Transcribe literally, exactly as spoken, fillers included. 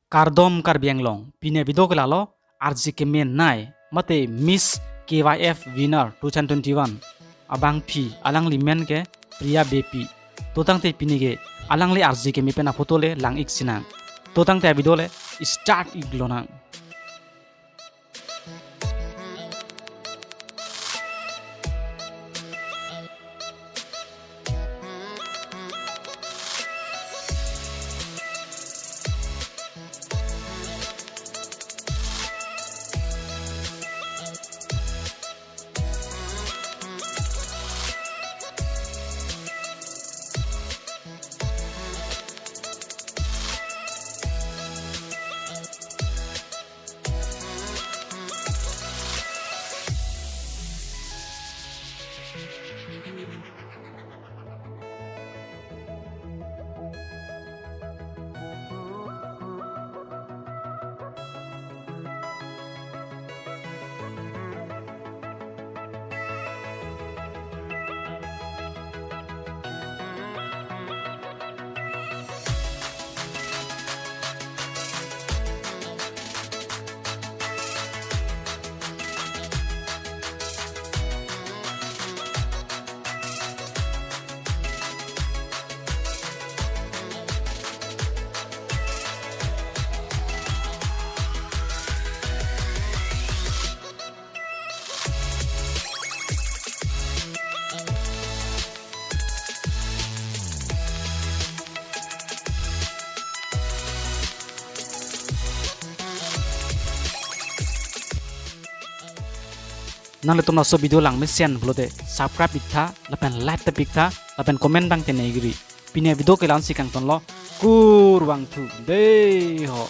Kardom Karbi Anglong, pini video ke lalo R J K men nai, mate Miss K Y F winner two thousand twenty-one abangpi, alangli men ke Priya Beypi. To tangte pini ke alangli R J K me pen aphoto le lang-ik sinang. To tangte video le start-ik lonang. Nanglitum laso video langmesen pulote subscribe-iktha, lapen like ta pi-iktha, lapen comment abang tenei giri. Pini video ke la-ansi kangtonlo, kurvangthu, dei ho.